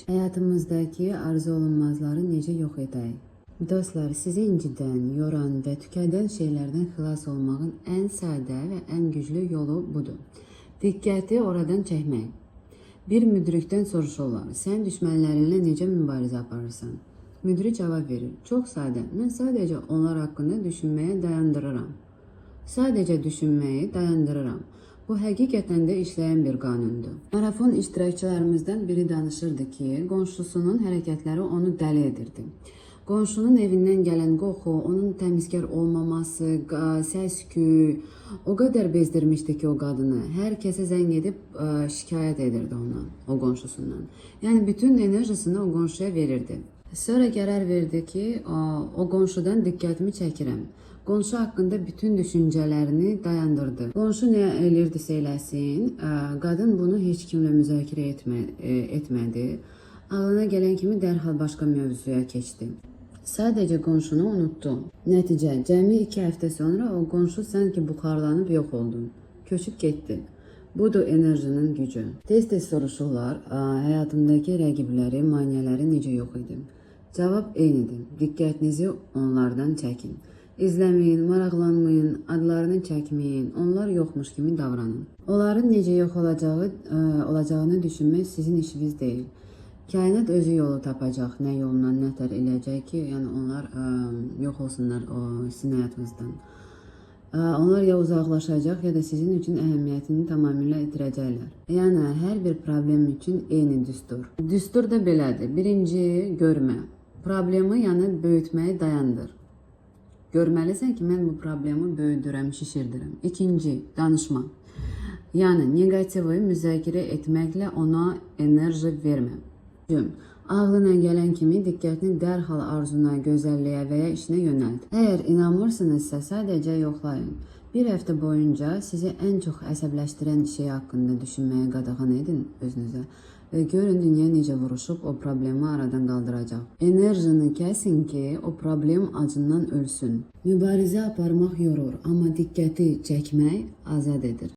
Həyatımızdakı arzu olunmazları necə yox edək? Dostlar, sizi incidən, yoran və tükədən şeylərdən xilas olmağın ən sadə və ən güclü yolu budur. Diqqəti oradan çəkmək. Bir müdrikdən soruşurlar: "Sən düşmənlərinlə necə mübarizə aparırsan?" Müdrik cavab verir: "Çox sadə. Mən sadəcə onlar haqqında düşünməyə dayandırıram. Sadəcə düşünməyi dayandırıram." Bu həqiqətən də işləyən bir qanundur. Marafon iştirakçılarımızdan biri danışırdı ki, qonşusunun hərəkətləri onu dəli edirdi. Qonşunun evindən gələn qoxu, onun təmizkar olmaması, səs-küy o qədər bezdirmişdi ki o qadını. Hər kəsə zəng edib şikayət edirdi ondan, o qonşusundan. Yəni bütün enerjisini o qonşuya verirdi. Sonra qərar verdi ki, o qonşudan diqqətimi çəkirəm. Qonşu haqqında bütün düşüncələrini dayandırdı. Qonşu nə eləyirdisə eləsin, qadın bunu heç kimlə müzakirə etmədi. Ağlına gələn kimi dərhal başqa mövzuya keçdi. Sadəcə qonşunu unutdu. Nəticə, cəmi 2 həftə sonra o qonşu sanki buxarlanıb yox oldu. Köçüb getdi. Budur enerjinin gücü. Tez-tez soruşurlar, həyatımdakı rəqibləri, maneələri necə yox edim? Cavab eynidir. Diqqətinizi onlardan çəkin. İzləməyin, maraqlanmayın, adlarını çəkməyin, onlar yoxmuş kimi davranın. Onların necə yox olacağını düşünmək sizin işiniz deyil. Kainat özü yolu tapacaq, nə yolla, nə tər eləyəcək ki, yəni onlar yox olsunlar o sizin həyatınızdan. Onlar ya uzaqlaşacaq, ya da sizin üçün əhəmiyyətini tamamilə itirəcəklər. Yəni hər bir problem üçün eyni düstur. Düstur da belədir. Birinci, görmə. Problemi yəni böyütməyi dayandır. Görməlisən ki, mən bu problemi böyüdürəm, şişirdirəm. İkinci, danışma. Yəni neqativi müzakirə etməklə ona enerji vermə. Üçüncü, ağlına gələn kimi diqqətini dərhal arzuna, gözəlliyə və ya işinə yönəlt. Əgər inanmırsınızsa, sadəcə yoxlayın. Bir həftə boyunca sizi ən çox əsəbləşdirən şey haqqında düşünməyə qadağan edin özünüzə və görün dünya necə vuruşub o problemi aradan qaldıracaq. Enerjini kəsin ki, o problem acından ölsün. Mübarizə aparmaq yorur, amma diqqəti çəkmək azad edir.